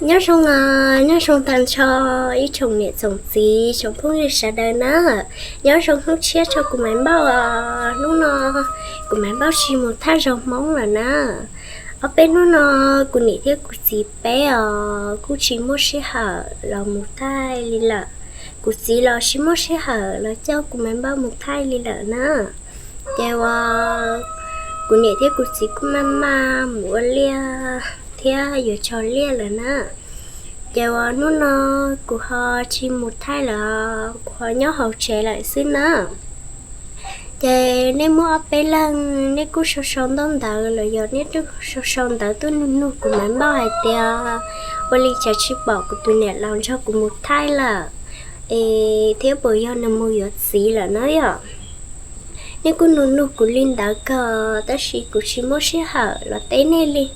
Nyob zoo, nyob zoo tag nrho ib tsoom niam tsoom txiv tsoom phooj ywg sawv daws na. Nyob zoo hnub tshiab rau kuv Maiv Npauj os. Hnub no kuv Maiv Npauj tsis mus thaij zog Hmoob lawm na. Ob peb hnub no kuv niam thiab kuv txiv peb os kuj tsis muaj sij hawm los mus thaij li lawm. Kuv txiv los tsis muaj sij hawm los coj kuv Maiv Npauj mus thaij li lawm na. Ces uas kuv niam thiab kuv txiv kuj maj maj mus ua liaj thiab yuav tso liaj lawm na. Ces uas hnub no kuv ho tsis mus thaij lawm, kuv ho nyob hauv tsev lawm xwb na. Ces nej muaj ob peb leeg nej kuj sau sau ntaub ntawv los yog nej kuj sau sau ntawv tuaj nug nug kuv Maiv Npauj hais tias ua li cas tsis pom kuv tus niam laus nrog kuv mus thaij lawm, es thiab puas yog nws mus yuav txiv lawm na yom. Nej kuj nug nug kuv li ntawd kawg tab sis kuv tsis muaj sij hawm los teb nej li.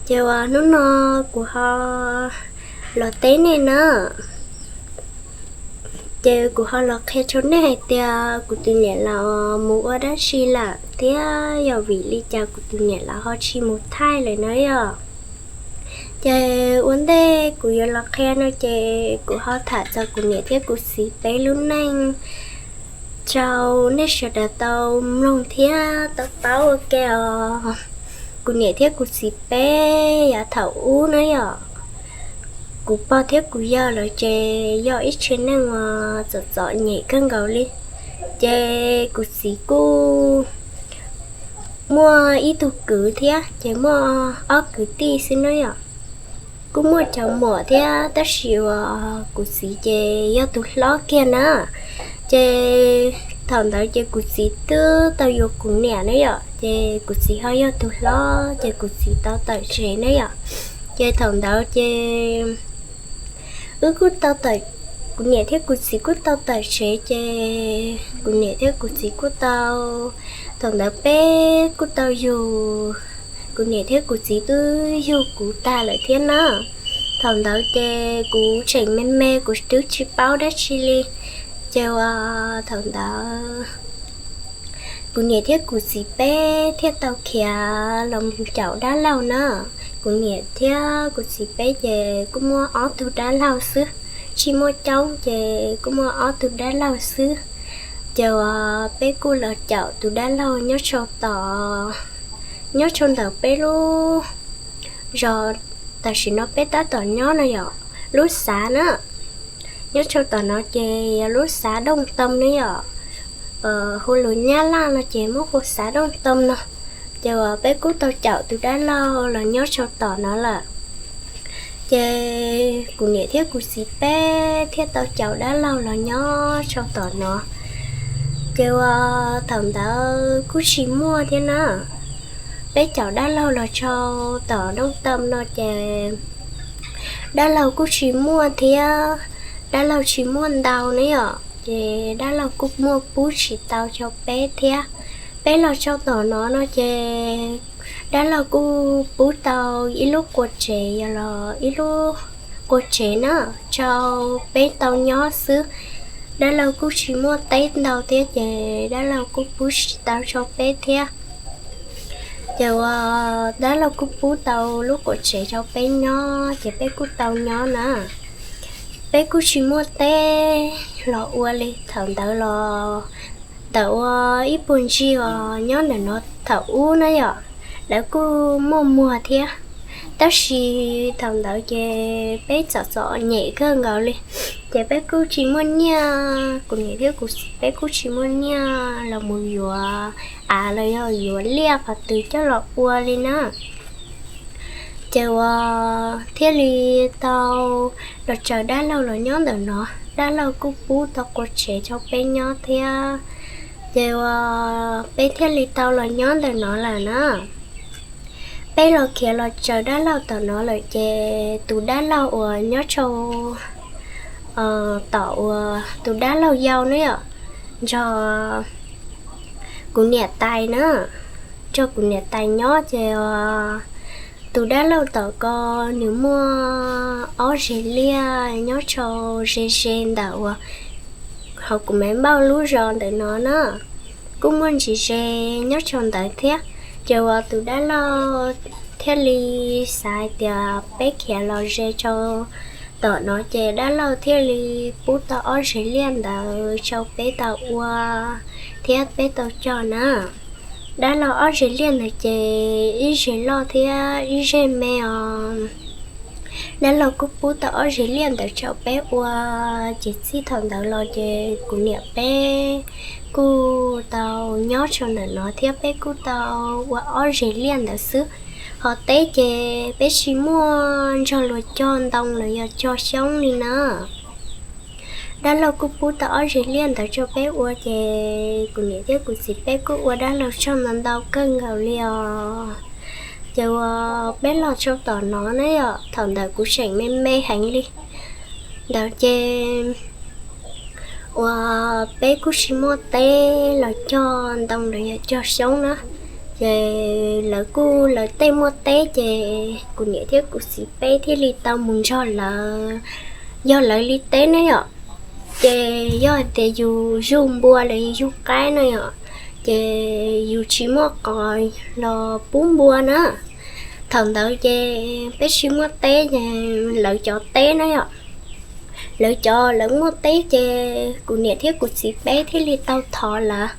Ces uas hnub no kuv ho los teb nej na. Ces kuv ho los qhia rau nej hais tias kuv tus niam laus mus ua dab tsi lawm thiab yog vim li cas kuv tus niam laus ho tsis mus thaij lawm na yom. Ces ua ntej kuv yuav los qhia no ces kuv ho tham txog kuv niam thiab kuv txiv peb lub neej rau nej sawv daws tau mloog thiab tau paub ua ke os. Kuv niam thiab kuv txiv peb yav thaum ub na yom, kuv pog thiab kuv yawg lawv ces yog ib tsev neeg uas txom txom nyem kawg nkaus li. Ces kuv txiv kuj muaj ib tug kwv thiab ces muaj ob kwv tij xwb na yom. Kuj muaj cov muam thiab tab sis uas kuv txiv ces yog tus hlob kiag na. Ces thaum ntawd ces kuv txiv twb tau yuav kuv niam na yom, ces kuv txiv ho yog tus hlob ces kuv txiv tau tawm tsev na yom. Ces thaum ntawd ces wb kuj tau tawm, kuv niam thiab kuv txiv kuj tau tawm tsev ces kuv niam thiab kuv txiv kuj tau, thaum ntawd peb kuj tau yug, kuv niam thiab kuv txiv twb yug kuv tag lawm thiab na. Thaum ntawd ces kuv tseem me me kuv twb tsis paub dab tsi li. Ces uas thaum ntawd kuv niam thiab kuv txiv peb thiaj tau khiav los mus caum dab laug na. Kuv niam thiab kuv txiv peb ces kuj muaj ob tug dab laug xwb, tsis muaj coob ces kuj muaj ob tug dab laug xwb. Ces uas peb kuj los caum tus dab laug nyob rau tom, nyob rau ntawm peb lub zos tam sim no peb tab tom nyob no yom, lub xav na. Nyob rau tom no ces yog lub xav Dooj Too ne yom, hu lus Nyab Laj no ces muab hu xav Dooj Too no. Ces uas peb kuj tau caum tus dab laug los nyob rau tom no lawm. Ces kuv niam thiab kuv txiv peb thiaj tau caum dab laug los nyob rau tom no. Ces uas thaum ntawd kuj tsis muaj thiab na, peb caum dab laug los rau tom Dooj Too no ces dab laug kuj tsis muaj thiab, dab laug tsis muaj ntau ne yom, ces dab laug kuj muaj pub tsis tau rau peb thiab. Peb los rau tom no no ces dab laug kuj pub tau ib lub qua tsev, yog los ib lub qua tsev na, rau peb tau nyob xwb. Dab laug kuj tsis muaj teb ntau thiab ces dab laug kuj pub tsis tau rau peb thiab. Ces uas dab laug kuj pub tau lub qua tsev rau peb nyob ces peb kuj tau nyob na. Peb kuj tsis muaj teb los ua li thaum ntawd los, ntawm ua ib puag ncig uas nyob ntawm no thaum ub na yom, lawv kuj muaj muag thiab. Tab sis thaum ntawd ces peb txom txom nyem kawg nkaus li, ces peb kuj tsis muaj nyiaj, kuv niam thiab kuv txiv peb kuj tsis muaj nyiaj los mus yuav av los yog yuav liaj qhov twg coj los ua li na. Ces uas thiaj li tau los tsaws dab laug los nyob ntawm no, dab laug kuj pub tau qua tsev rau peb nyob thiab. Ces uas peb thiaj li tau los nyob ntawm no lawm na. Peb los khiav los tsaws dab laug tom no lawm ces tus dab laug uas nyob rau tom uas tus dab laug yau na yom, nrog kuv niam tais na, nrog kuv niam tais nyob ces tus dab laug tom ko nws muaj ob zeg liaj nyob rau ze ze ntawm uas hauv kuv Maiv Npauj lub zos ntawm no na, kuj muaj ntsis ze nyob rau ntawd thiab. Ces uas tus dab laug thiaj li xav hais tias peb khiav los ze rau tom no ces dab laug thiaj li pub tau ob zeg liaj ntawd rau peb tau ua thiab peb tau cog na. Dab laug ob zeg liaj ntawd ces ib zeg loj thiab ib zeg me os. Dab laug kuj pub tau ob zeg liaj ntawd rau peb ua, ces txij thaum ntawd los ces kuv niam peb kuj tau nyob rau ntawm no thiab peb kuj tau ua ob zeg liaj ntawd xwb. Ho teb ces peb tsis muaj nrog luag cog ntoo los yog cog xyoob li na. Dab laug kuj pub tau ob zeg liaj ntawd rau peb ua ces kuv niam thiab kuv txiv peb kuj ua dab laug tsaug ntau ntau kawg nkaus li os. Ces uas peb los rau tom no ne yom, thaum ntawd kuv tseem me me heev li ntawd ces uas peb kuj tsis muaj teb los cog ntoo los yog cog xyoob na. Ces lawv kuj lawv tej muaj teb ces kuv niam thiab kuv txiv peb thiaj li tau mus nrog lawv, yog lawv li teb ne yom. Ces yog hais tias yus yug npua los yog yug qaib na yom, ces yus tsis muaj qos los pub npua na. Thaum ntawd ces peb tsis muaj teb ces lawv cov teb na yom, lawv cov lawv muaj teb ces kuv niam thiab kuv txiv peb thiaj li tau thov lawv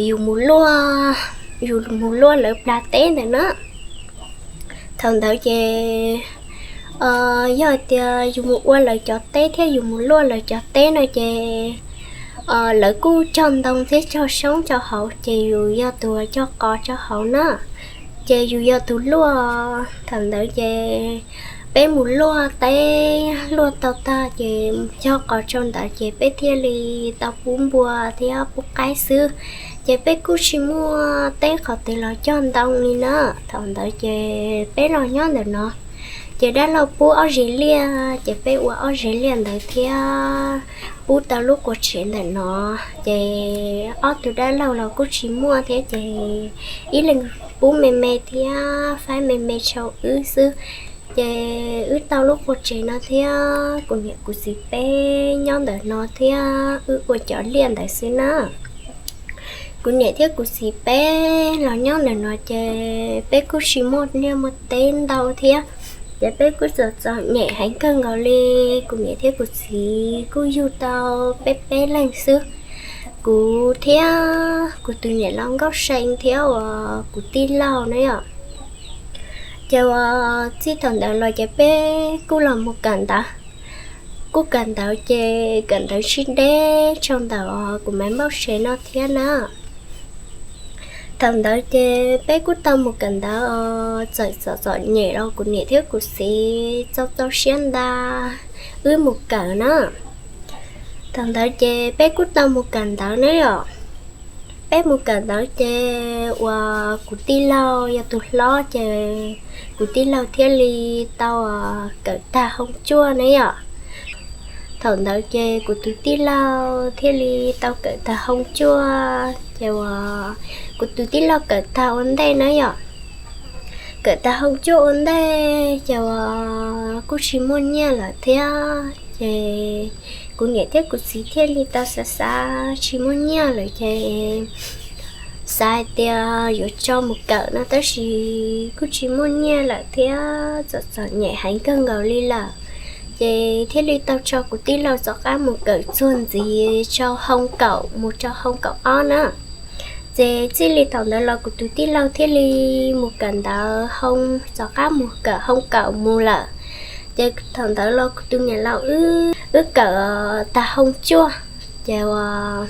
yus mus luaj, yus mus luaj lawv plag teb ntawd na. Thaum ntawd ces yog hais tias yus mus ua lawv cov teb thiab yus mus luaj lawv cov teb no ces lawv kuj cog ntoo thiab cog xyoob rau hauv ces yus yog tus cog qos rau hauv na, ces yus yog tus luaj. Thaum ntawd ces peb mus luaj teb luaj tau tag ces cog qos rau ntawd ces peb thiaj li tau pub npua thiab pub qaib xwb. Ces peb kuj tsis muaj teb qhov twg los cog ntoo li na. Thaum ntawd ces peb los nyob ntawm no, ces dab laug pub ob zeg liaj ces peb ua ob zeg liaj ntawd thiab pub tau lub qua tsev ntawm no. Ces ob tug dab laug los kuj tsis muaj thiab ces ib leeg pub me me thiab faib me me rau wb xwb. Ces wb tau lub qua tsev no thiab kuv niam kuv txiv peb nyob ntawm no thiab wb ua cov liaj ntawd xwb na. Kuv niam thiab kuv txiv peb los nyob ntawm no ces peb kuj tsis muaj liaj muaj teb ntau thiab, ces peb kuj txom txom nyem heev kawg nkaus li. Kuv niam thiab kuv txiv kuj yug tau peb peb leeg xwb. Kuv thiab kuv tus niam laus Nkauj See thiab uas kuv tij laug na yom. Ces uas txij thaum ntawd los ces peb kuj los mus kawm ntawv, kuj kawm ntawv ces kawm ntawv sib deb rau ntawm kuv Maiv Npauj Sev no thiab na. Thaum ntawd ces peb kuj tau mus kawm ntawv os, txawm txom txom nyem los kuv niam thiab kuv txiv txaus txaus siab nta wb mus kawm na. Thaum ntawd ces peb kuj tau mus kawm ntawv ne yom. Peb mus kawm ntawv ces uas kuv tij laug yog tus hlob ces kuv tij laug thiaj li tau kawm tag hoob cuaj ne yom. Thaum ntawd ces kuv tus tij laug thiaj li tau kawm tag hoob cuaj ces uas kuv tus tij laug kawm tag ua ntej na yom. Kawm tag hoob cuaj ua ntej ces uas kuj tsis muaj nyiaj lawm thiab ces kuv niam thiab kuv txiv thiaj li tau xav xav tsis muaj nyiaj lawm ces xav hais tias yuav tso mus kawm no tab sis kuj tsis muaj nyiaj lawm thiab txom txom nyem heev kawg nkaus li lawm. Ces thiaj li tau tso kuv tij laug rov qab mus kawm txuag ntxiv rau hoob kaum mus rau hoob kaum ob na. Ces txij li thaum ntawd los kuv tus tij laug thiaj li mus kawm ntawv hoob, rov qab mus kawm hoob kaum mus lawm. Ces thaum ntawd los kuv tus niam laus wb kawm tag hoob cuaj ces uas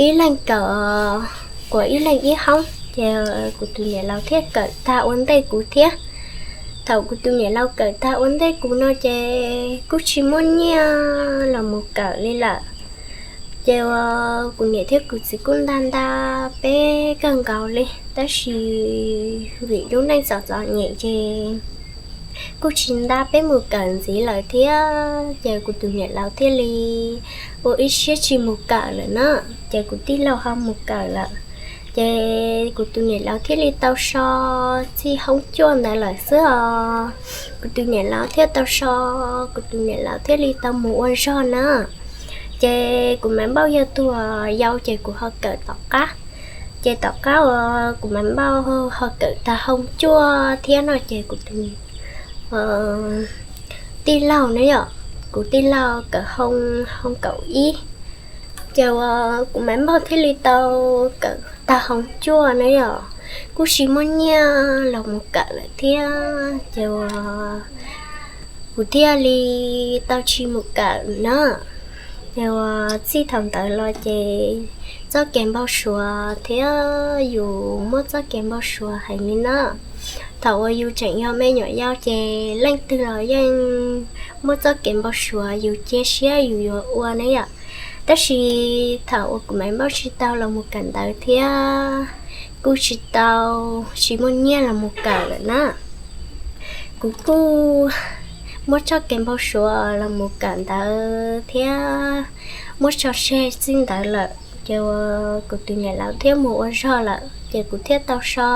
ib leeg kawm, kuv ib leeg ib hoob ces kuv tus niam laus thiaj kawm tag ua ntej kuv thiab. Thaum kuv tus niam laus kawm tag ua ntej kuv no ces kuj tsis muaj nyiaj los mus kawm li lawm. Ces uas kuv niam thiab kuv txiv kuj nta nta peb kawg nkaus li tab sis vim lub neej txom txom nyem ces kuj tsis nta peb mus kawm ntxiv lawm thiab ces kuv tus niam laus thiaj li ua ib siab tsis mus kawm lawm na. Ces kuv tij laug ho mus kawm lawm ces kuv tus niam laus thiaj li tau so txij hoob cuaj ntawd lawm xwb os. Kuv tus niam laus thiaj tau so, kuv tus niam laus thiaj li tau mus ua zog na. Ces kuv Maiv Npauj yog tus yau ces kuv ho kawm tom qab. Ces tom qab uas kuv Maiv Npauj ho kawm tag hoob cuaj thiab no ces kuv tus tij laug na yom, kuv tij laug kawm hoob kaum ib. Ces uas kuv Maiv Npauj thiaj li tau kawm tag hoob cuaj na yom, kuj tsis muaj nyiaj los mus kawm lawm thiab ces uas kuv thiaj li tau tsis mus kawm na. Ces uas txij thaum ntawd los ces txoj kev npau suav thiab yus muaj txoj kev npau suav heev li na. Thaum uas yus tseem yog me nyuam yaus ces leej twg los yeej muaj txoj kev npau suav yus cia siab yus yuav ua na yom. Tab sis thaum uas kuv Maiv Npauj tsis tau los mus kawm ntawv thiab kuj tsis tau, tsis muaj nyiaj los mus kawm lawm na, kuv kuj muab txoj kev npau suav los mus kawm ntawv thiab muab tso tseg txij ntawd lawm. Ces uas kuv tus niam laus thiab mus ua zog lawm ces kuv thiaj tau so.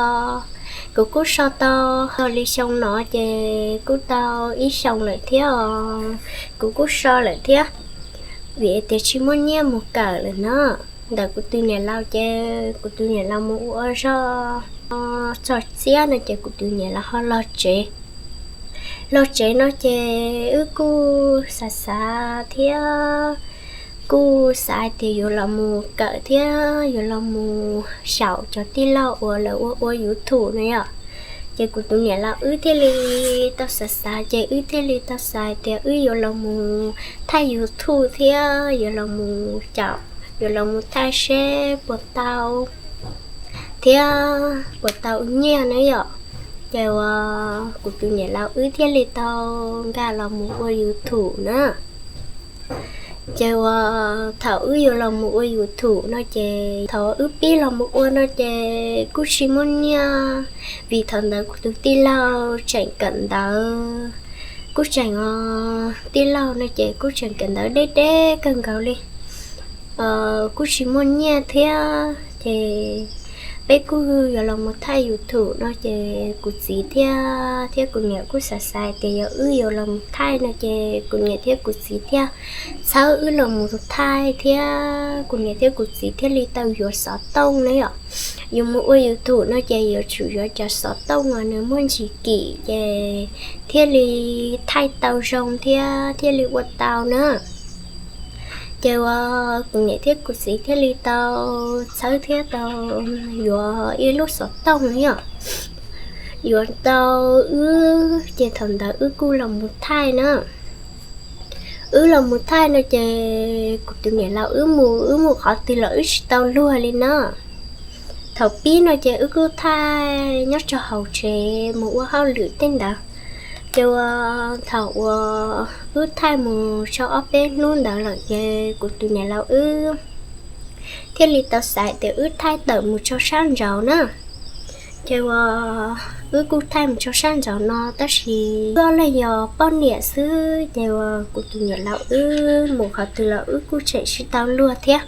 Kuv kuj so tau, so li xyoo no ces kuj tau ib xyoos lawm thiab os, kuv kuj so lawm thiab, vim tias tsis muaj nyiaj mus kawm lawm na. Ntawm kuv tus niam laus ces kuv tus niam laus mus ua zog txog txiab no ces kuv tus niam laus ho los tsev. Los tsev no ces wb kuj xav xav thiab kuj xav hais tias yuav los mus kawm thiab yuav los mus xyaum cov tij laug uas lawv ua ua YouTube no yom. Ces kuv tus niam laus wb thiaj li tau xav xav ces wb thiaj li tau xav hais tias wb yuav los mus thaij YouTube thiab yuav los mus xyaum, yuav los mus thaij seb puas tau thiab puas tau ua nyiaj na yom. Ces uas kuv tus niam laus wb thiaj li tau nkag los mus ua YouTube na. Ces uas thaum wb yuav los mus ua YouTube no ces thaum wb pib los mus ua no ces kuj tsis muaj nyiaj, vim thaum ntawd kuv tus tij laug tseem kawm ntawv, kuj tseem, tij laug no ces kuj tseem kawm ntawv deb deb kawg nkaus li, kuj tsis muaj nyiaj thiab ces peb kuj yuav los mus thaij YouTube no ces kuv txiv thiab thiab kuv niam kuj xav xav tias yog wb yuav los mus thaij no ces kuv niam thiab kuv txiv thiaj txhawb wb los mus thaij thiab kuv niam thiab kuv txiv thiaj li tau yuav xov tooj na yom. Yus mus ua YouTube no ces yuav tsum yuav cov xov tooj uas nws muaj ntsis kim ces thiaj li thaij tau zoo thiab thiaj li ua tau na. Ces uas kuv niam thiab kuv txiv thiaj li tau txhawb thiab tau yuav ib lub xov tooj na yom. Yuav tau wb ces thaum ntawd wb kuj los mus thaij na. Wb los mus thaij no ces kuv tus niam laus wb mus, wb mus qhov twg los wb tsis tau luag li na. Thaum pib no ces wb kuj thaij nyob rau hauv tsev mus ua hauj lwm tej ntawd. Ces uas thaum uas wb thaij mus tau ob peb hnub ntawd lawm ces kuv tus niam laus wb thiaj li tau xav tias wb thaij tawm mus rau sab nraud na. Ces uas wb kuj thaij mus rau sab nraud no tab sis wb ob leeg yog poj niam xwb ces uas kuv tus niam laus wb mus qhov twg los wb kuj tseem tsis tau luag thiab.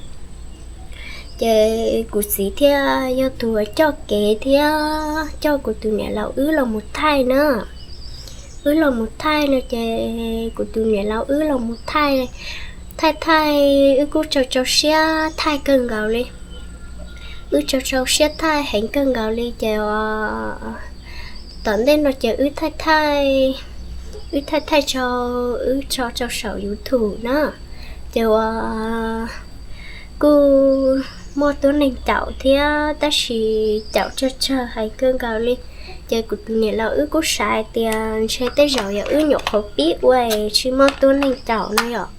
Ces kuv txiv thiaj yog tus uas coj kev thiab coj kuv tus niam laus wb los mus thaij na. Wb los mus thaij no ces kuv tus niam laus wb los mus thaij, thaij thaij wb kuj rau rau siab thaij kawg nkaus li. Wb rau rau siab thaij heev kawg nkaus li ces tom ntej no ces wb thaij thaij, wb thaij thaij rau, wb tso rau saum YouTube na. Ces uas kuj muaj tuab neeg caum thiab tab sis caum tsawg tsawg heev kawg nkaus li. Ces kuv tus niam laus wb kuj xav hais tias ntshe tej zaum yog wb nyuam qhuav pib ua es tsis muaj tuab neeg caum no yom.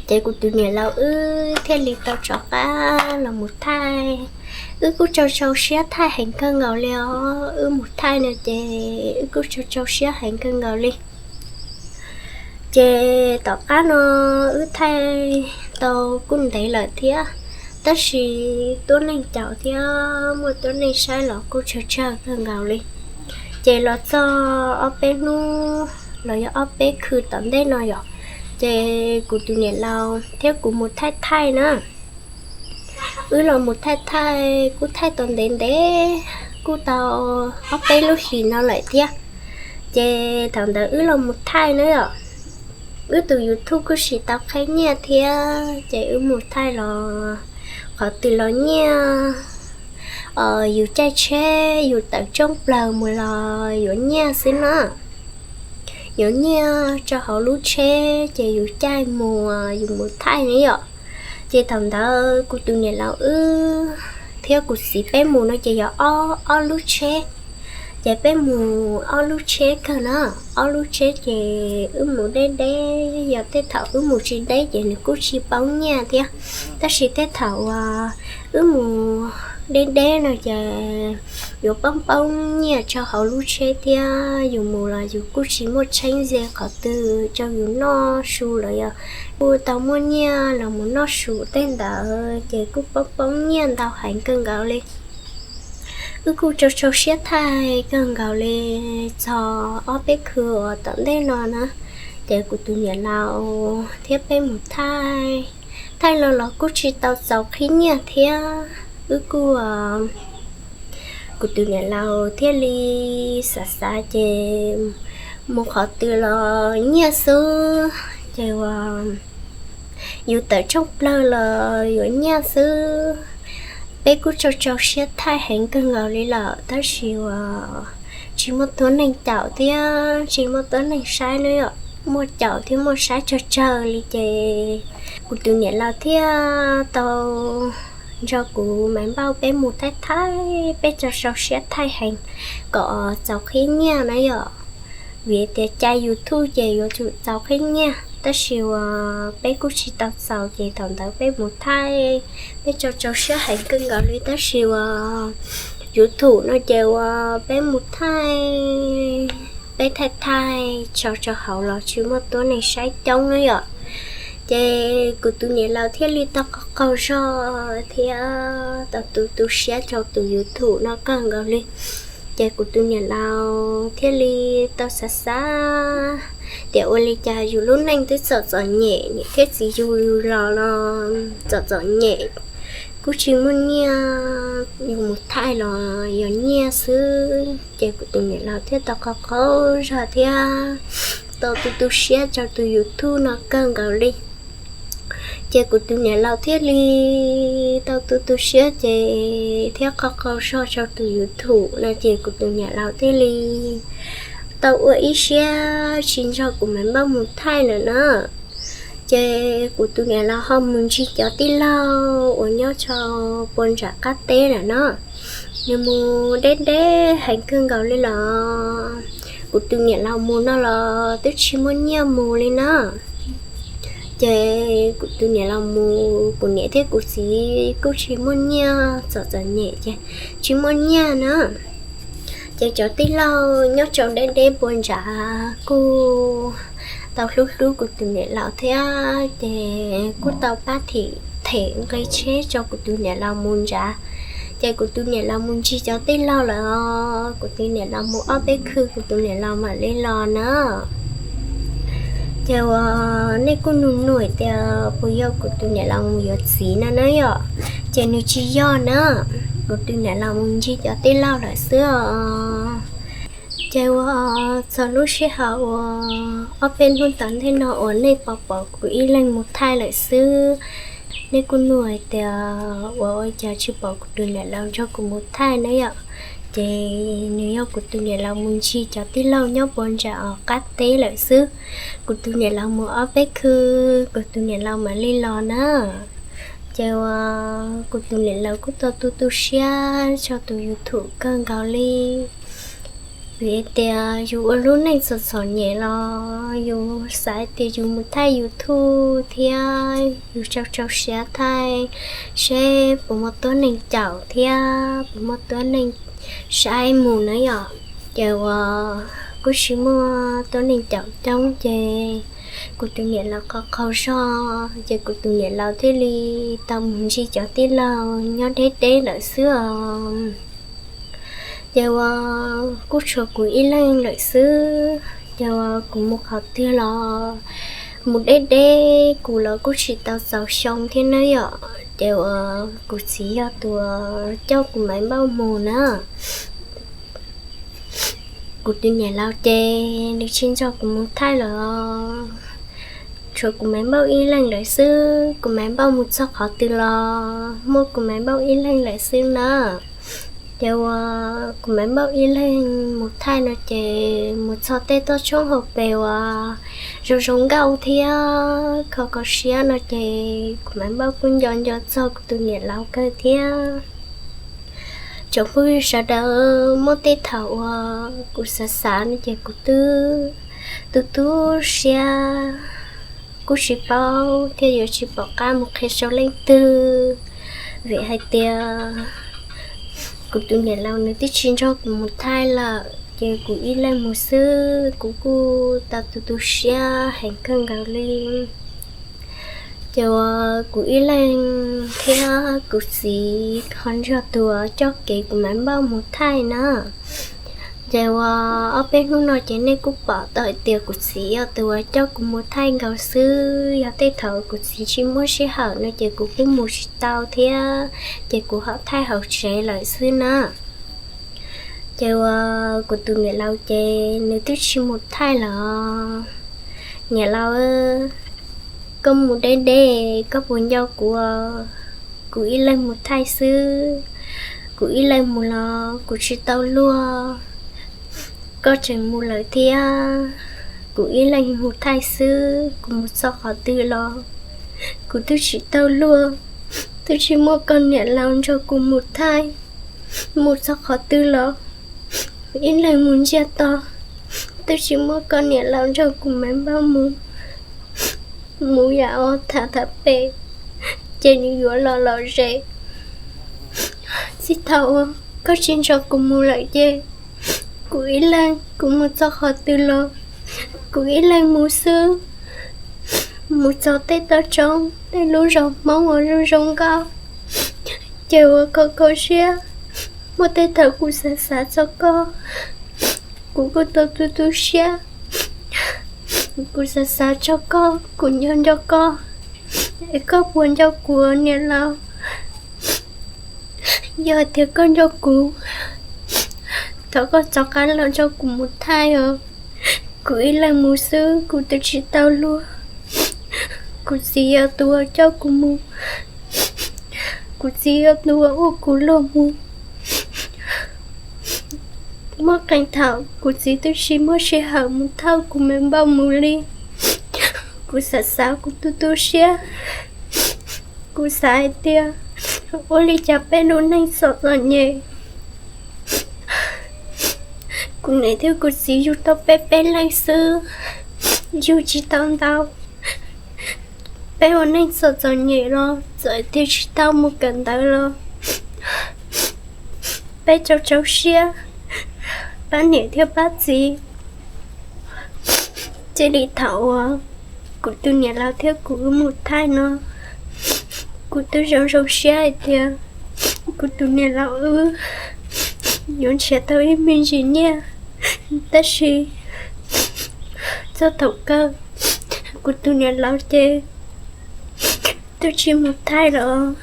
Ces kuv tus niam laus wb thiaj li tau rov qab los mus thaij. Wb kuj rau rau siab thaij heev kawg nkaus li os, wb mus thaij no ces wb kuj rau rau siab heev kawg nkaus li. Ces tom qab no wb thaij tau kuj ntev lawm thiab, tab sis tuab neeg caum thiab muaj tuab neeg saib los kuj tsawg tsawg kawg nkaus li. Ces los txog ob peb hnub los yog ob peb khw tom ntej no yom, ces kuv tus niam laus thiab kuv mus thaij thaij na. Wb los mus thaij thaij kuj thaij tau ntev ntev, kuj tau ob peb lub hlis no lawm thiab. Ces thaum ntawd wb los mus thaij na yom, wb tus YouTube kuj tsis tau qheb nyiaj thiab, ces wb mus thaij los qhov twg los nyiaj, yus caij tsheb yus tawm rooj plaws mus los yuav nyiaj xwb na. Yuav nyiaj rau hauv lub tsheb ces yus caij mus, yus mus thaij ne yom. Ces thaum ntawd kuv tus niam laus wb thiab kuv txiv peb mus no ces yog ob, ob lub tsheb. Ces peb mus ob lub tsheb kawg na. Ob lub tsheb ces wb mus deb deb, yog tej thaum wb mus tsis deb ces nws kuj tsis poob nyiaj thiab. Tab sis tej thaum uas wb mus deb deb no ces yuav poob poob nyiaj rau hauv lub tsheb thiab yus mus los yus kuj tsis muaj tsheeb ze qhov twg rau yus noj su los yog kuj tau muaj nyiaj los mus noj su tej ntawd ces kuj poob poob nyiaj ntau heev kawg nkaus li. Wb kuj rau rau siab thaij kawg nkaus li txog ob peb khw uas tom ntej no na. Ces kuv tus niam laus thiab peb mus thaij, thaij los los kuj tsis tau txaus qhib nyiaj thiab. Wb kuj, kuv tus niam laus thiaj li xav xav ces mus qhov twg los nyiaj xwb, ces uas yus tawm rooj plaws los yuav nyiaj xwb. Peb kuj rau rau siab thaij heev kawg nkaus li lawm tab sis uas tsis muaj tuab neeg caum thiab tsis muaj tuab neeg saib na yom. Muaj caum thiab muaj saib tsawg tsawg li ces kuv tus niam laus thiaj tau nrog kuv Maiv Npauj peb mus thaij thaij, peb rau rau siab thaij heev kom txaus qhib nyiaj na yom. Vim tias cai YouTube ces yuav tsum txaus qhib nyiaj tab sis uas peb kuj tsis tau txaus ces thaum ntawd peb mus thaij, peb rau rau siab heev kawg nkaus li tab sis uas YouTube no ces uas peb mus thaij, peb thaij thaij tso rau hauv los tsis muaj tuab neeg saib coob na yom. Ces kuv tus niam laus thiaj li tau qaug qaug zog thiab tau tu tu siab rau tus YouTube no kawg nkaus li. Ces kuv tus niam laus thiaj li tau xav xav tias ua li cas yus lub neej twb txom txom nyem, niam thiab txiv yug yus los los txom txom nyem, kuj tsis muaj nyiaj, yus mus thaij los yog nyiaj xwb. Ces kuv tus niam laus thiaj tau qaug qaug zog thiab tau tu tu siab rau tus YouTube no kawg nkaus li. Ces kuv tus niam laus thiaj li tau tu tu siab ces thiab qaug qaug zog rau tus YouTube no ces kuv tus niam laus thiaj li tau ua ib siab tsis nrog kuv Maiv Npauj mus thaij lawm na. Ces kuv tus niam laus ho mus ntsib cov tij laug uas nyob rau puag nram qab teb lawm na. Nws mus deb deb heev kawg nkaus li los kuv tus niam laus mus no los twb tsis muaj nyiaj mus li na. Ces kuv tus niam laus mus, kuv niam thiab kuv txiv kuj tsis muaj nyiaj, txom txom nyem ces tsis muaj nyiaj na. Ces cov tij laug nyob rau deb deb puag nrad kuj tau hlub hlub kuv tus niam laus thiab ces kuj tau pab thim them nqi tsheb rau kuv tus niam laus mus nrad. Ces kuv tus niam laus mus ntsib cov tij laug lawm, kuv tus niam laus mus ob peb khw kuv tus niam laus mam li los na. Ces uas nej kuj nug nug tias puas yog kuv tus niam laus mus yuav txiv no na yom, ces nws tsis yog na. Kuv tus niam laus mus ntsib cov tij laug lawm xwb os. Ces uas txog lub sij hawm uas ob peb hnub tom ntej no uas nej pom pom kuv ib leeg mus thaij lawm xwb. Nej kuj nug hais tias ua ua cas tsis pom kuv tus niam laus nrog kuv mus thaij na yom. Ces nws yog kuv tus niam laus mus ntsib cov tij laug nyob puag nram qab teb lawm xwb. Kuv tus niam laus mus ob peb khw, kuv tus niam laus mam li los na. Ces uas kuv tus niam laus kuj tau tu tu siab rau tus YouTube kawg nkaus li. Vim tias yus ua lub neej txom txom nyem los yus xav tias yus mus thaij YouTube thiab yus rau rau siab thaij seb puas muaj tuab neeg caum thiab puas muaj tuab neeg saib mus na yom. Ces uas kuj tsis muaj tuab neeg caum coob ces kuv tus niam laus qaug qaug zog ces kuv tus niam laus thiaj li tau mus ntsib cov tij laug nyob deb deb lawm xwb os. Ces uas kuj tshuav kuv ib leeg lawm xwb. Ces uas kuv mus qhov twg los mus deb deb, kuv los kuj tsis tau txaus xyoo thiab na yom. Ces uas kuv txiv yog tus coj kuv Maiv Npauj mus na. Kuv tus niam laus ces nws tsis nrog kuv mus thaij lawm. Tshuav kuv Maiv Npauj ib leeg lawm xwb, kuv Maiv Npauj mus txog qhov twg los muaj kuv Maiv Npauj ib leeg lawm xwb na. Ces uas kuv Maiv Npauj ib leeg mus thaij no ces mus txog tej toj roob hauv pes uas zoo zoo nkauj thiab kho kho siab no ces kuv Maiv Npauj kuj nco nco txog kuv tus niam laus kawg thiab. Tsoom phooj ywg sawv daws, muaj tej thaum uas kuv xav xav no ces kuv twb tu tu siab, kuj tsis paub thiab yuav tsis pom qab mus qhia rau leej twg, vim hais tias kuv tus niam laus nws twb tsis nrog kuv mus thaij lawm ces kuv ib leeg mus xwb kuv kuj tau tu tu siab heev kawg nkaus li. Ces uas kuv ib leeg thiab kuv txiv ho nrog tus uas coj kev kuv Maiv Npauj mus thaij na. Ces uas ob peb hnub no ces nej kuj pom tau hais tias kuv txiv yog tus uas coj kuv mus thaij nkaus xwb, yog tej thaum kuv txiv tsis muaj sij hawm no ces kuv kuj mus tsis tau thiab, ces kuv ho thaij hauv tsev lawm xwb na. Ces uas kuv tus niam laus ces nws twb tsis mus thaij lawm. Niam laus, koj mus deb deb, koj puas nco kuv? Kuv ib leeg mus thaij xwb, kuv ib leeg mus los kuv tsis tau luag, koj tseem mus lawm thiab. Kuv ib leeg mus thaij xwb, kuv mus txog qhov twg los kuv twb tsis tau luag, twb tsis muaj koj niam laus nrog kuv mus thaij. Mus txog qhov twg los ib leeg mus ntsiag to, twb tsis muaj koj niam laus nrog kuv Maiv Npauj mus. Mus yam ua tham tham pem ces nws yuav los lom zem. Txij thaum uas koj tsis nrog kuv mus lawm ces kuv ib leeg kuv mus txog qhov twg los kuv ib leeg mus xwb. Mus txog tej toj roob tej lub zos Hmoob uas zoo zoo nkauj, ces uas kho kho siab, muaj tej thaum kuv xav xav txog koj, kuv kuj tau tu tu siab. Kuv xav xav txog koj, kuv nco nco koj, es koj puas nco kuv niam laus? Yog tias koj nco kuv, thov koj rov qab los nrog kuv mus thaij os. Kuv ib leeg mus xwb kuv twb tsis tau luag. Kuv txiv yog tus uas coj kuv mus, kuv txiv yog tus uas ua kuv luag mus. Muaj qee thaum kuv txiv twb tsis muaj sij hawm mus thauj kuv Maiv Npauj mus li. Kuv xav xav kuv tu tu siab, kuv xav hais tias ua li cas peb lub neej txom txom nyem. Kuv niam thiab kuv txiv yug tau peb peb leeg xwb, yug tsis tau ntau. Peb ua neej txom txom nyem los txawm tias tsis tau mus kawm ntawv los peb rau rau siab pab niam thiab pab txiv. Cia li thaum uas kuv tus niam laus thiab kuv wb mus thaij no, kuv twb zoo zoo siab hais tias kuv tus niam laus wb yuav nrhiav tau ib me ntsis nyiaj, tab sis txog thaum kawg kuv tus niam laus ces twb tsis mus thaij los.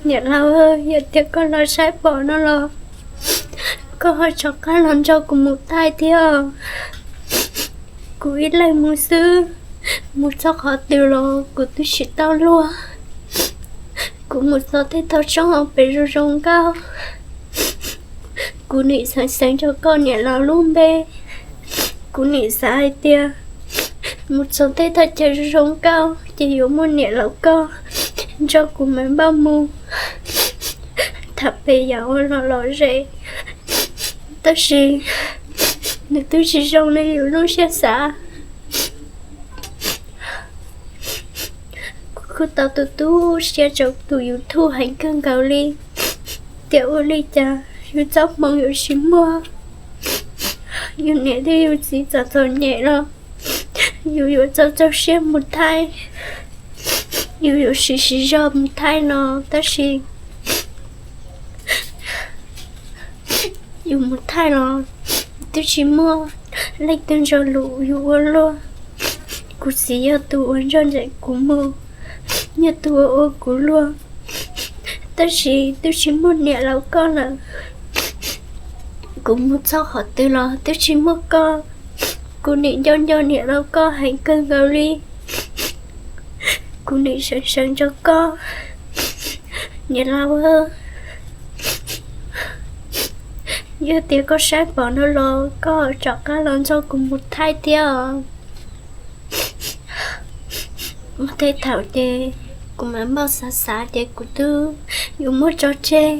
Niam laus, yog tias koj los saib pom no los koj ho rov qab los nrog kuv mus thaij thiab. Kuv ib leeg mus xwb, mus txog qhov twg los kuv twb tsis tau luag. Kuv mus txog tej toj roob hauv pes zoo zoo nkauj, kuv nim xeev xeev nrog koj niam laus lub npe. Kuv nim xav hais tias mus txog tej thaj chaw zoo zoo nkauj ces yuav muaj niam laus koj nrog kuv Maiv Npauj mus tham pem yam ua los lom zem. Tab sis nws twb tsis zoo li yus lub siab xav. Kuv kuj tau tu tu siab rau tus YouTube heev kawg nkaus li, tias ua li cas yus txoj hmoo yuav tsis muaj, yus niam thiab yus txiv txom txom nyem los yus yuav txaus txaus siab mus thaij, yus yuav siv siv zog mus thaij no, tab sis yus mus thaij los twb tsis muaj leej twg nrog lus yus ua luag. Kuv txiv yog tus uas nrog nraim kuv mus, yog tus uas ua kuv luag, tab sis twb tsis muaj niam laus koj lawm. Kuv mus txog qhov twg los twb tsis muaj koj, kuv nim nco nco niam laus koj heev kawg nkaus li. Kuv nim sawv sawv nrog koj, niam laus, Yog tias koj saib pom no los koj rov qab los nrog kuv mus thaij thiab os. Muaj tej thaum ces kuv mam npauj xav xav ces kuv twb yuav muab tso tseg,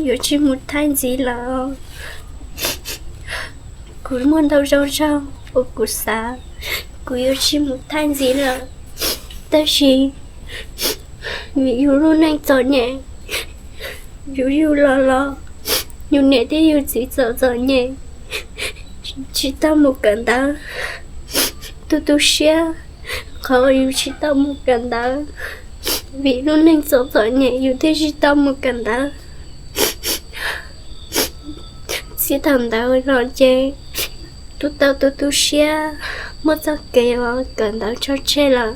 yuav tsis mus thaij ntxiv lawm. Kuv muaj ntau zog zog uas kuv xav, kuv yuav tsis mus thaij ntxiv lawm. Tab sis vim yus lub neej txom nyem, yus yug los los, yus niam thiab yus txiv txom txom nyem, tsis tau mus kawm ntawv. Tu tu siab qhov yus tsis tau mus kawm ntawv, vim lub neej txom txom nyem yus thiaj tsis tau mus kawm ntawv. Txij thaum ntawd los ces tu tau tu tu siab, muab txoj kev uas kawm ntawv tso tseg lawm,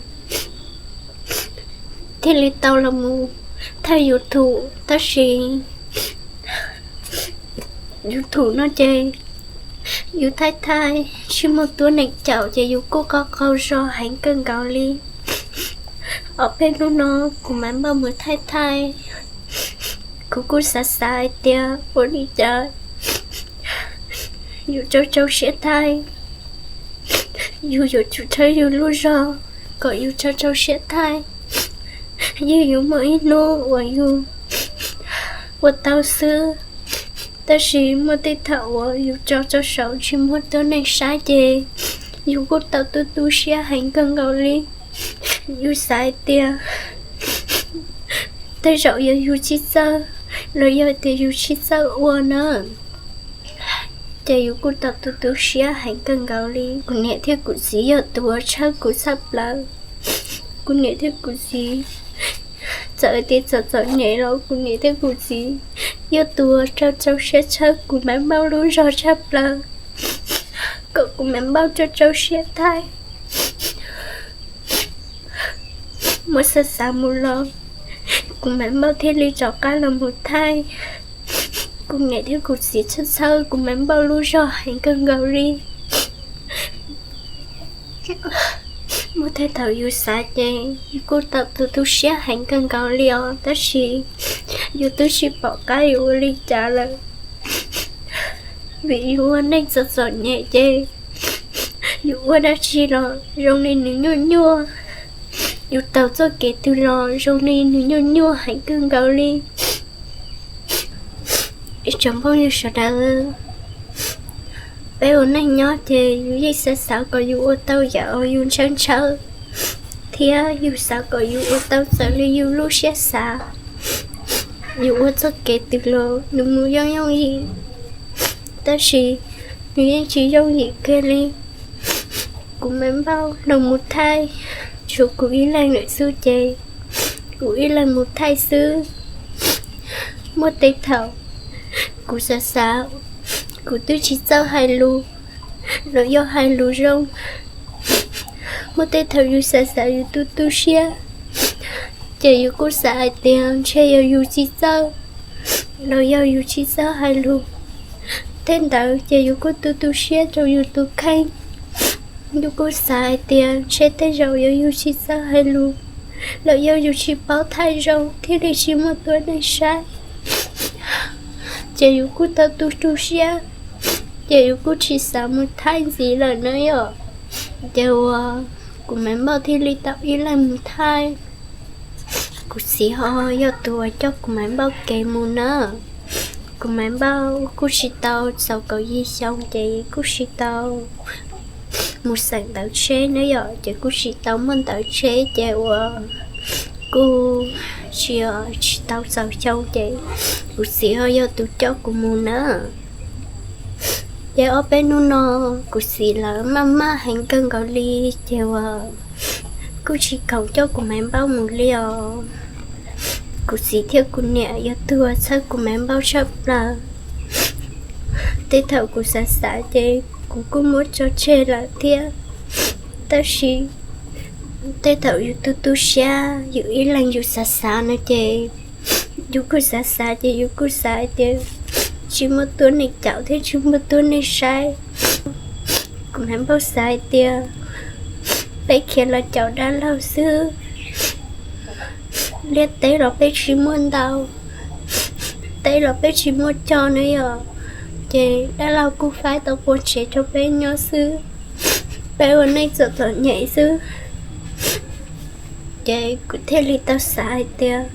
thiaj li tau los mus thaij YouTube. Tab sis YouTube no ces yus thaij thaij tsis muaj tuab neeg caum ces yus kuj qaug qaug zog heev kawg nkaus li. Ob peb hnub no kuv mam npauj mus thaij thaij, kuv kuj xav xav hais tias ua li cas yus rau rau siab thaij, yus yuav tsum rhawb yus lub zog kom yus rau rau siab thaij. Yeej yuav muaj ib hnub uas yus ua tau xwb, tab sis muaj tej thaum uas yus tso rau saum tsis muaj tuab neeg saib ces yus kuj tau tu tu siab heev kawg nkaus li. Yus xav hais tias tej zaum yog yus tsis txawj, los yog tias yus tsis txawj ua na, ces yus kuj tau tu tu siab heev kawg nkaus li. Kuv niam thiab kuv txiv yog tus uas tshawb kuv tshaj plaws. Kuv niam thiab kuv txiv, txawm tias txom txom nyem los kuv niam thiab kuv txiv yog tus uas rau rau siab tshawb kuv Maiv Npauj lub zog tshaj plaws, kom kuv Maiv Npauj rau rau siab thaij. Muab xav xav mus los, kuv Maiv Npauj thiaj li rov qab los mus thaij. Kuv niam thiab kuv txiv txhawb txhawb kuv Maiv Npauj lub zog heev kawg nkaus li. Muaj tej thaum yus xav ces yus kuj tau tu tu siab heev kawg nkaus li os, tab sis yus twb tsis pom qab yuav ua li cas lawm. Vim yus ua neej txom txom nyem ces yus ua dab tsi los zoo li nws nyuaj nyuaj, yus taug txoj kev twg los zoo li nws nyuaj nyuaj heev kawg nkaus li. Ib tsoom phooj ywg sawv daws, peb ua neej nyob ces yus yeej xav xav kom yus ua tau yam uas yus ntshaw ntshaw, thiab yus xav kom yus ua tau txawm li yus lub siab xav. Yus ua txoj kev twg los nws mus yooj yooj yim, tab sis nws yeej tsis yooj yim kiag li. Kuv Maiv Npauj los mus thaij, tshuav kuv ib leeg lawm xwb ces kuv ib leeg mus thaij xwb. Muaj tej thaum kuv xav xav, kuv twb tsis txawj hais lus los yog hais lus zoo. Muaj tej thaum yus xav xav yus tu tu siab, ces yus kuj xav hais tias ntshe yog yus tsis txawj los yog yus tsis txawj hais lus. Tej ntawd ces yus kuj tu tu siab rau yus tus kheej. Yus kuj xav hais tias ntshe tej zaum yog yus tsis txawj hais lus los yog yus tsis paub thaij zoo thiaj li tsis muaj tuab neeg saib. Ces yus kuj tau tu tu siab, ces yus kuj tsis xav mus thaij ntxiv lawm na yom. Ces uas kuv Maiv Npauj thiaj li tau ib leeg mus thaij. Kuv txiv ho yog tus uas coj kuv Maiv Npauj kev mus na. Kuv Maiv Npauj kuj tsis tau txaus kaum yim xyoo ces kuj tsis tau mus xeem ntawv tsheb na yom, ces kuj tsis tau muaj ntawv tsheb ces uas kuj tsis, tsis tau txaus xyoo ces kuv txiv ho yog tus coj kuv mus na. Ces ob peb hnub no kuv txiv lawv maj maj heev kawg nkaus li, ces uas kuj tsis khoom coj kuv Maiv Npauj mus li os. Kuv txiv thiab kuv niam yog tus uas txhawb kuv Maiv Npauj tshaj plaws. Tej thaum kuv xav xav ces kuv kuj muab tso tseg lawm thiab. Tab sis tej thaum yus tu tu siab, yus ib leeg yus xav xav no ces yus kuj xav xav ces yus kuj xav hais tias tsis muaj tuab neeg caum thiab tsis muaj tuab neeg saib. Kuv Maiv Npauj xav hais tias peb khiav los caum dab laug xwb, liaj teb los peb tsis muaj ntau, teb los peb tsis muaj cog na yom. Ces dab laug kuj faib tau qua tsev rau peb nyob xwb, peb ua neej txom txom nyem xwb. Ces kuv thiaj li tau xav hais tias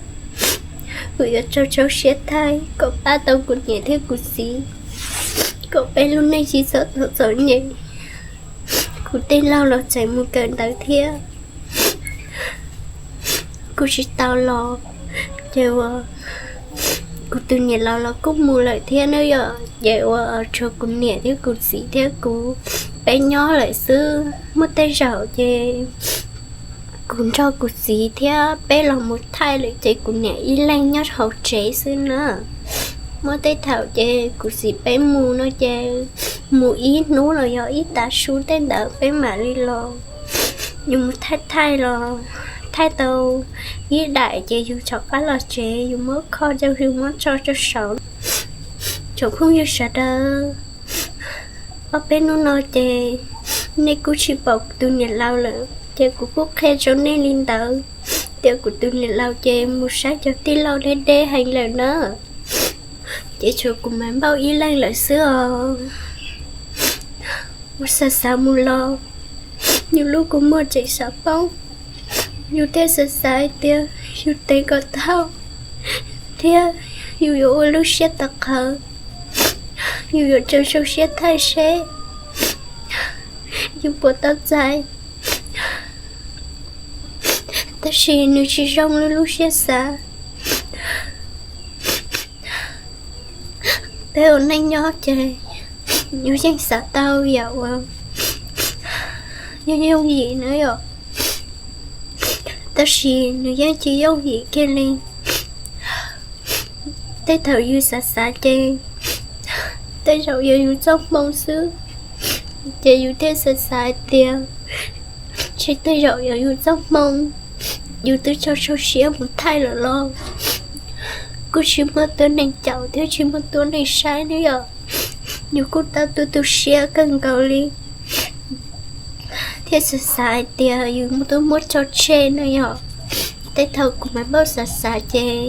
kuv yuav rau rau siab thaij kom pab tau kuv niam thiab kuv txiv, kom peb lub neej tsis txhob txom txom nyem. Kuv tej laug los tseem mus kawm ntawv thiab, kuv tsis tau los. Ces uas kuv tus niam laus los kuj mus lawm thiab na yom, ces uas tshuav kuv niam thiab kuv txiv thiab kuv peb nyob lawm xwb. Muaj tej zaum ces kuv nrog kuv txiv thiab peb los mus thaij lawm ces kuv niam ib leeg nyob hauv tsev xwb na. Muaj tej thaum ces kuv txiv peb mus no ces mus ib hnub los yog ib tav su tej ntawd peb mam li los. Yus mus thaij thaij los thaij tau ib daim ces yus rov qab los tsev, yus muab kho rau, yus muab tso rau saud. Tsoom phooj ywg sawv daws, ob peb hnub no ces nej kuj tsis pom kuv tus niam laus lawm ces kuv kuj qhia rau nej li ntawd, tias kuv tus niam laus ces mus saib cov tij laug deb deb heev lawm na. Ces tshuav kuv Maiv Npauj ib leeg lawm xwb os. Mus xav xav mus los, yus lub kua muag tseem xav poob, yus thiaj xav xav hais tias yus teev kom tau thiab yus yuav ua lub siab tawv qhawv, yus yuav rau rau siab thaij seb yus puas tau txais. Tab sis nws tsis zoo li lub siab xav. Peb ua neej nyob ces yus yeej xav tau yam uas yooj yooj yim na yom, tab sis nws yeej tsis yooj yim kiag li. Tej thaum yus xav xav ces tej zaum yog yus txoj hmoo xwb, ces yus thiaj xav xav hais tias tsis, tej zaum yog yus txoj hmoo, yus twb tso tsau siab mus thaij lawm los kuj tsis muaj tus neeg caum thiab tsis muaj tus neeg saib ne yom. Yus kuj tau tu tu siab kawg nkaus li, thiaj xav xav hais tias yus twb muab tso tseg no yom. Tej thaum kuv Maiv Npauj xav xav ces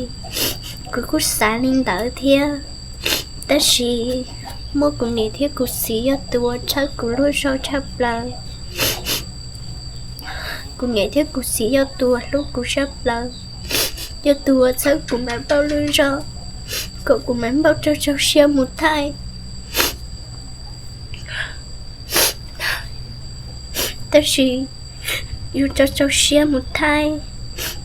kuv kuj xav li ntawd thiab, tab sis muaj kuv niam thiab kuv txiv yog tus uas txhawb kuv lub zog tshaj plaws. Kuv niam thiab kuv txiv yog tus uas hlub kuv tshaj plaws, yog tus uas txhawb kuv Maiv Npauj lub zog kom kuv Maiv Npauj rau rau siab mus thaij. Tab sis yus rau rau siab mus thaij,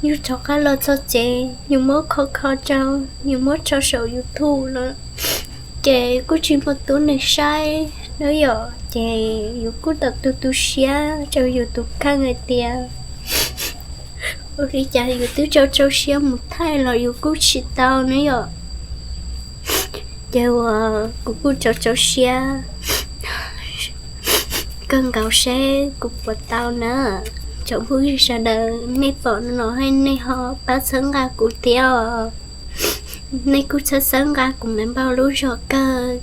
yus rov qab los txog tsev yus muab kho kho rau, yus muab tso saum YouTube lawm, ces kuj tsis muaj tus neeg saib na yom. Ces yus kuj tau tu tu siab rau yus tus kheej hais tias ua li cas yus twb rau rau siab mus thaij los yus kuj tsis tau na yom. Ces uas kuv kuj rau rau siab kawg nkaus seb kuv puas tau na. Tsoom phooj ywg sawv daws, nej pom no los nej ho pab txhawb nqa kuv thiab os. Nej kuj txhawb txhawb nqa kuv Maiv Npauj lub zog kawg,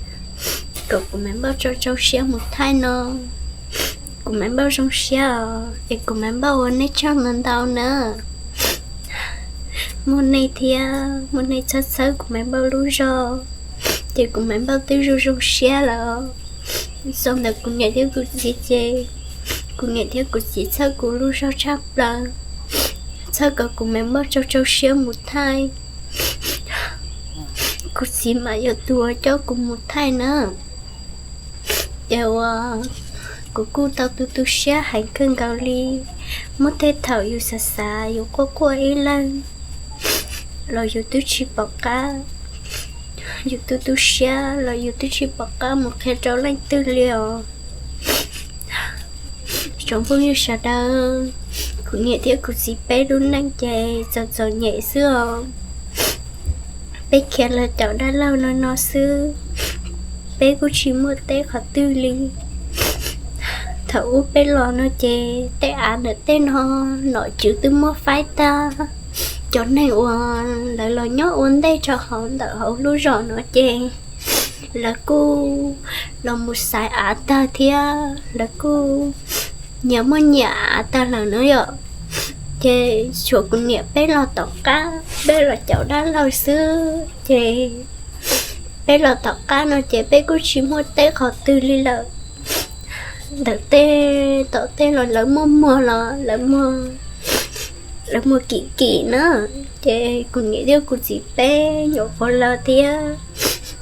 kom kuv Maiv Npauj rau rau siab mus thaij no. Kuv Maiv Npauj zoo siab os, es kuv Maiv Npauj ua nej tsaug ntau ntau na. Muaj nej thiab, muaj nej txhawb txhawb kuv Maiv Npauj lub zog, ces kuv Maiv Npauj twb zoo zoo siab lawm. Txog ntawm kuv niam thiab kuv txiv ces kuv niam thiab kuv txiv txhawb kuv lub zog tshaj plaws, txhawb kom kuv Maiv Npauj rau rau siab mus thaij. Kuv txiv mas yog tus uas coj kuv mus thaij na. Ces uas kuv kuj tau tu tu siab heev kawg nkaus li. Muaj tej thaum yus xav xav yus quaj quaj ib leeg los yus twb tsis pom qab, yus tu tu siab los yus twb tsis pom qab mus qhia rau leej twg li os. Tsoom phooj ywg sawv daws, kuv niam thiab kuv txiv peb lub neej ces txom txom nyem xwb os. Peb khiav los caum dab laug no no xwb, peb kuj tsis muaj teb qhov twg li. Thaum ub peb los no ces tej av ntawm tej no nom tswv twb muab faib tag. Cov neeg uas lawv los nyob ua ntej rau hauv ntawm hauv lub zos no ces lawv kuj los mus xaiv av tag thiab lawv kuj nyias muaj nyias av tag lawm na yom. Ces tshuav kuv niam peb los tom qab, peb los caum dab laug xwb ces Peb los tom qab no ces peb kuj tsis muaj teb qhov twg li lawm. Ntawm tej tom tej los lawv muaj muag los lawv muag kim kim na. Ces kuv niam thiab kuv txiv peb nyuam qhuav los thiab,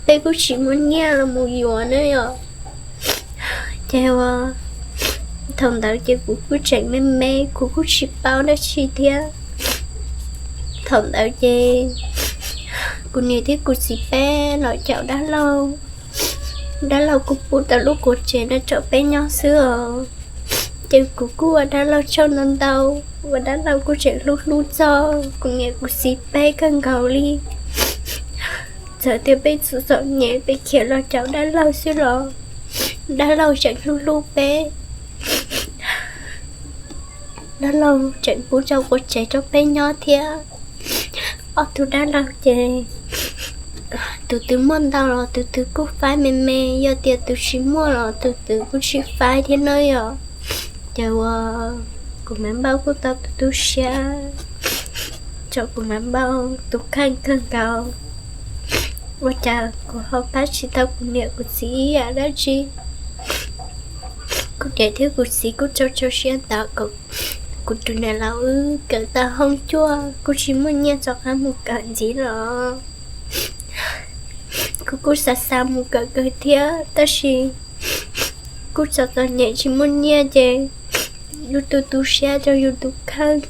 peb kuj tsis muaj nyiaj los mus yuav na yom. Ces ua thaum ntawd ces kuv kuj tseem me me, kuv kuj tsis paub dab tsi thiab. Thaum ntawd ces kuv niam thiab kuv txiv peb los caum dab laug, dab laug kuj pub tau lub qub tsev no rau peb nyob xwb os. Ces kuv kuj ua dab laug tsaug ntau ntau, ua dab laug kuj tseem hlub hlub txog kuv niam kuv txiv peb kawg nkaus li. Txawm tias peb txom txom nyem peb khiav los caum dab laug xwb los dab laug tseem hlub hlub peb. Dab laug tseem pub tau qub tsev rau peb nyob thiab. Ob tug dab laug ces tus twg muaj ntau los tus twg kuj faib me me, yog tias tus tsis muaj los tus twg kuj tsis faib thiab na yom. Ces ua kuv Maiv Npauj kuj tau tu tu siab, tso kuv Maiv Npauj tus kheej kawg nkaus. Ua cas kuv ho pab tsis tau kuv niam kuv txiv ib yam dab tsi. Kuv niam thiab kuv txiv kuj tso tso siab ntawd kom kuv tus niam laus wb kawm tau hoob cuaj, kuj tsis muaj nyiaj rov qab mus kawm ntxiv los. Kuv kuj xav xav mus kawm kawg thiab tab sis kuj txom txom nyem tsis muaj nyiaj ces yus tu tu siab rau yus tus kheej.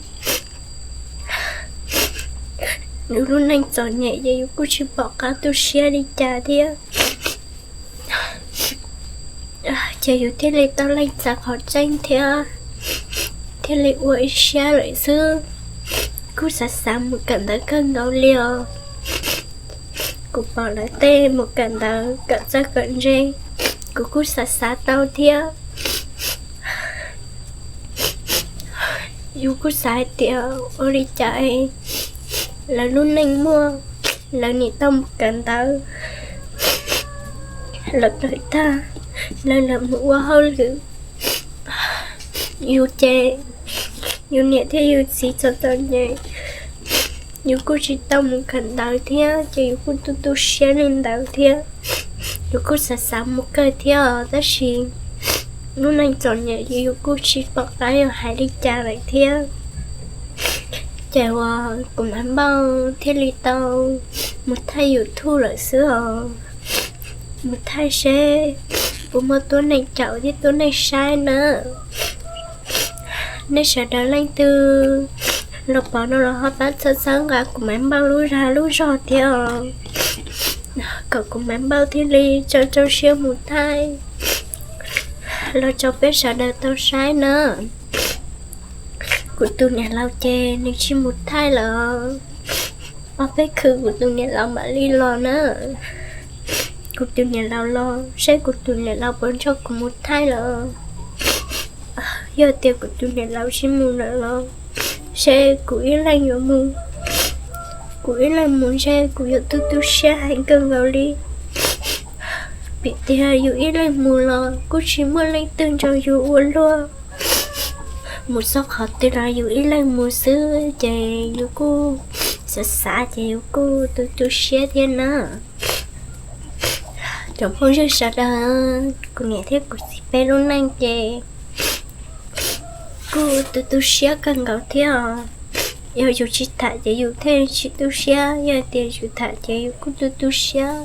Yus lub neej txom nyem ces yus kuj tsis pom qab tu siab li cas thiab. Ces yus thiaj li tau leej txav qhov tseeb thiab, thiaj li ua ib siab lawm xwb. Kuj xav xav mus kawm ntawv kawg nkaus li os. Kuv pom lawv tej mus kawm ntawv kawm txawj kawm ntse, kuv kuj xav xav tau thiab. Yus kuj xav hais tias ua li cas lawv lub neej muaj, lawv nim tau mus kawm ntawv, lawv kawm tag, lawv lawv mus ua hauj lwm. Yus ces yus niam thiab yus txiv txom txom nyem, yus kuj tsis tau mus kawm ntawv thiab ces yus kuj tu tu siab li ntawd thiab. Yus kuj xav xav mus kawg thiab os tab sis lub neej txom nyem yus kuj tsis pom qab yuav hais li cas lawm thiab. Ces uas kuv Maiv Npauj thiaj li tau mus thaij YouTube lawm xwb os. Mus thaij seb puas muaj tuab neeg caum thiab tuab neeg saib na. Nej sawv daws leej twg los pom no los ho pab txhawb txhawb nqa kuv Maiv Npauj lub zog lub zog thiab os, kom kuv Maiv Npauj thiaj li tso rau siab mus thaij los rau peb sawv daws tau saib na. Kuv tus niam laus ces nws tsis mus thaij lawm. Ob peb khw kuv tus niam laus mam li los na. Kuv tus niam laus los seb kuv tus niam laus puas nrog kuv mus thaij lawm. Yog tias kuv tus niam laus tsis mus lawm los seb kuv ib leeg yuav mus. Kuv ib leeg mus ntshe kuv yuav tu tu siab heev kawg nkaus li. Vim tias yus ib leeg mus los kuj tsis muaj leej twg nrog yus ua luag. Mus txog qhov twg los yus ib leeg mus xwb ces yus kuj xav xav ces yus kuj tu tu siab thiab na. Cov phooj ywg sawv daws, kuv niam thiab kuv txiv peb lub neej ces kuj tu tu siab kawg nkaus thiab os. Yog yus tsis tham ces yus thiaj tsis tu siab, yog tias yus tham ces yus kuj tu tu siab.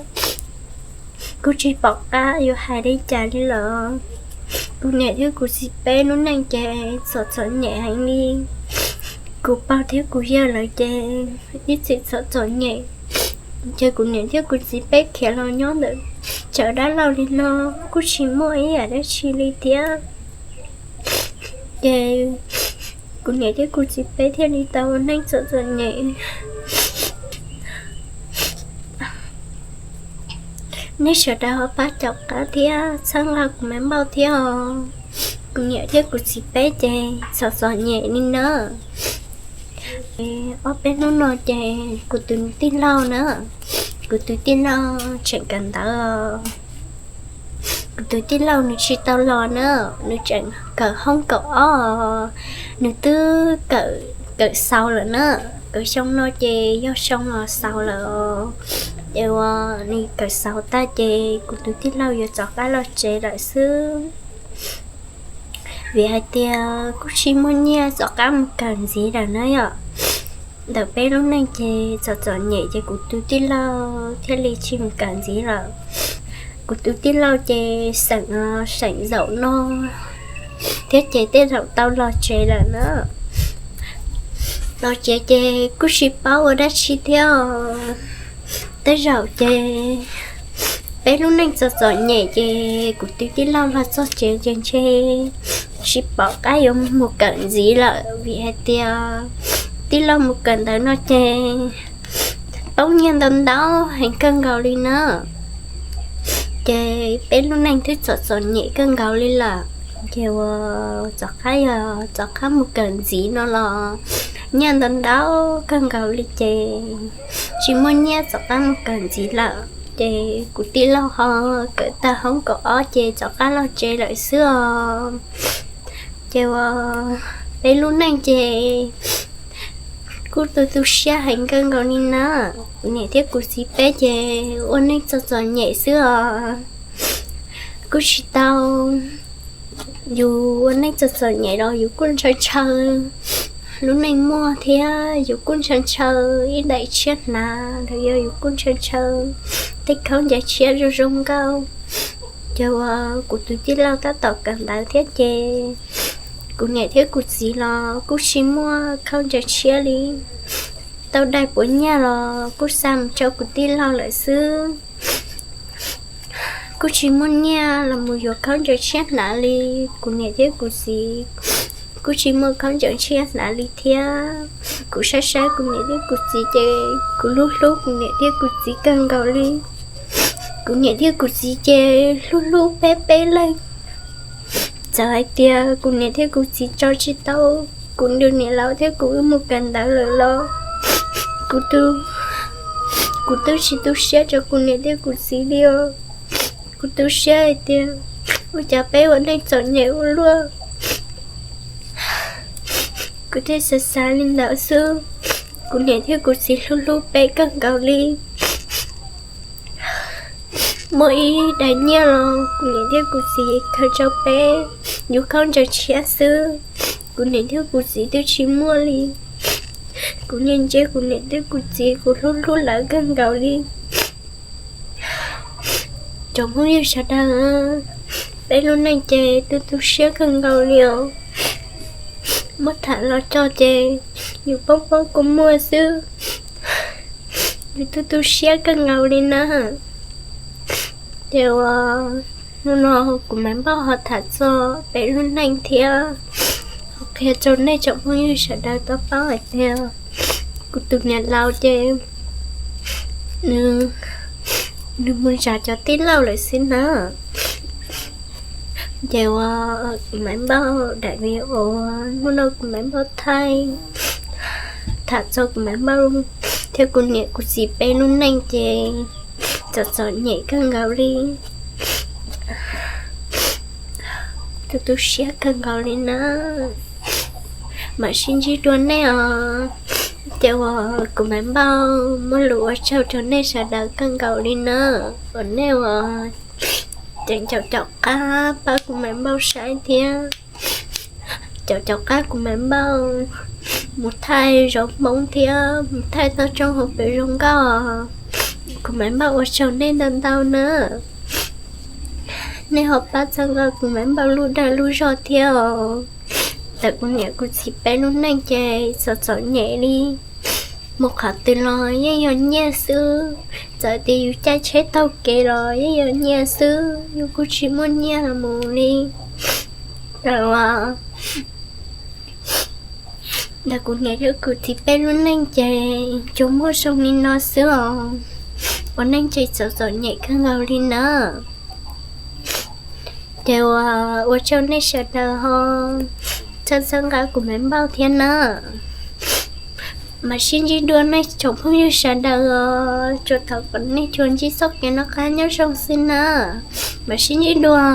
Kuj tsis pom qab yuav hais li cas li lawm. Kuv niam thiab kuv txiv peb lub neej ces txom txom nyem heev li. Kuv pog thiab kuv yawg lawv ces ib txwm txom txom nyem. Ces kuv niam thiab kuv txiv peb khiav los nyob ntawm tsawv dab laug li no kuj tsis muaj ib yam dab tsi li thiab. Ces kuv niam thiab kuv txiv peb thiaj li tau neej txom txom nyem. Nej sawv daws ho pab caum qab thiab txhawb nqa kuv Maiv Npauj thiab os. Kuv niam thiab kuv txiv peb ces txom txom nyem li na. Ob peb hnub no ces kuv tus tij laug na, kuv tus tij laug tseem kawm ntawv. Kuv tus tij laug nws tsis tau los na, nws tseem kawm hoob kaum ob, nws twb kawm xaus lawm na. Kawm xyoo no ces yog xyoo los xaus lawm os. Ces uas nws kawm xaus tag ces kuv tus tij laug yuav rov qab los tsev lawm xwb, vim hais tias kuj tsis muaj nyiaj rov qab mus kawm ntxiv lawm na yom. Ntawm peb lub neej ces txom txom nyem ces kuv tus tij laug thiaj li tsis mus kawm ntxiv lawm. Kuv tus tij laug ces xeem xeem zaum no thiab ces tej zaum tau los tsev lawm na. Los tsev ces kuj tsis paub ua dab tsi thiab. Tej zaum ces peb lub neej txom txom nyem ces kuv tus tij laug los txog tsev ces ntshe tsis pom qab yuav mus kawm ntxiv lawm, vim hais tias tij laug mus kawm ntawv no ces poob nyiaj ntau ntau heev kawg nkaus li na. Ces peb lub neej twb txom txom nyem kawg nkaus li lawm, ces uas rov qab yog rov qab mus kawm ntxiv no los nyiaj ntau ntau kawg nkaus li ces tsis muaj nyiaj rov qab mus kawm ntxiv lawm. Ces kuv tij laug ho kawm tag hoob kaum ob ces rov qab los tsev lawm xwb os. Ces uas peb lub neej ces kuj tu tu siab heev kawg nkaus li na. Kuv niam thiab kuv txiv peb ces ua neej txom txom nyem xwb os. Kuj tsis tau, yus ua neej txom txom nyem los yus kuj ntshaw ntshaw lub neej muaj thiab yus kuj ntshaw ntshaw ib daim tshiab hnav los yog yus kuj ntshaw ntshaw tej khaub ncaws tshiab zoo zoo nkauj. Ces uas kuv tus tij laug tab tom kawm ntawv thiab ces kuv niam thiab kuv txiv los kuj tsis muaj khaub ncaws tshiab li. Tau dai puav nyiaj los kuj xa mus rau kuv tij laug lawm xwb. Kuj tsis muaj nyiaj los mus yuav khaub ncaws tshiab hnav li. Kuv niam thiab kuv txiv kuj tsis muaj khaub ncaws tshiab hnav li thiab. Kuv saib saib kuv niam thiab kuv txiv ces kuv hlub hlub kuv niam thiab kuv txiv kawg nkaus li. Kuv niam thiab kuv txiv ces hlub hlub peb peb leeg. Txawm hais tias kuv niam thiab kuv txiv tso tsis tau kuv niam laus thiab kuv wb mus kawm ntawv lawm los kuv twb tsis tu siab rau kuv niam thiab kuv txiv li os. Kuv tu siab hais tias ua cas peb ua neej txom nyem ua luaj. Kuv thiaj xav xav li ntawd xwb. Kuv niam thiab kuv txiv hlub hlub peb kawg nkaus li. Muaj ib daim nyiaj los kuv niam thiab kuv txiv khaws rau peb yus khaub ncaws tshiab xwb. Kuv niam thiab kuv txiv twb tsis muaj li. Kuv nyiam ntsia kuv niam thiab kuv txiv, kuv hlub hlub lawv kawg nkaus li. Tsoom phooj ywg sawv daws, peb lub neej ces tu tu siab kawg nkaus li os. Muab tham los tso ces yus poob poob kua muag xwb. Yus tu tu siab kawg nkaus li na. Ces uas hnub no kuv Maiv Npauj ho tham txog peb lub neej thiab qhia rau nej tsoom phooj ywg sawv daws tau paub hais tias kuv tus niam laus ces nws mus zam cov tij laug lawm xwb na. Ces uas kuv Maiv Npauj daim video hnub no kuv Maiv Npauj thaij tham txog kuv Maiv Npauj thiab kuv niam kuv txiv peb lub neej ces txom txom nyem kawg nkaus li. Tu tu siab kawg nkaus li na. Mam sib ntsib dua nej os. Ces uas kuv Maiv Npauj muaj lus ua tsaug rau nej sawv daws kawg nkaus li na. Uas nej uas tseem caum caum qab pab kuv Maiv Npauj saib thiab caum caum qab kuv Maiv Npauj mus thaij zov Hmoob thiab mus thaij toj roob hauv pes zoo nkauj. Kuv Maiv Npauj ua tsaug nej ntau ntau na. Nej ho pab txhawb nqa kuv Maiv Npauj lub dag lub zog thiab os. Ntawm kuv niam kuv txiv peb lub neej ces txom txom nyem li. Mus qhov twg los yeej yog nyiaj xwb. Txawm tias yus caij tsheb taug kev los yeej yog nyiaj xwb, yus kuj tsis muaj nyiaj mus li. Ntawm kuv niam thiab kuv txiv peb lub neej ces tsuas muaj zoo li no xwb os. Ua neej ces txom txom nyem kawg nkaus li na. Ces uas ua tsaug nej sawv daws ho txhawb txhawb nqa kuv Maiv Npauj thiab na. Mam sib ntsib dua nej tsoom phooj ywg sawv daws os, tsuas thov kom nej tsuas ntsib txoj kev noj qab nyob zoo xwb na. Mam sib ntsib dua.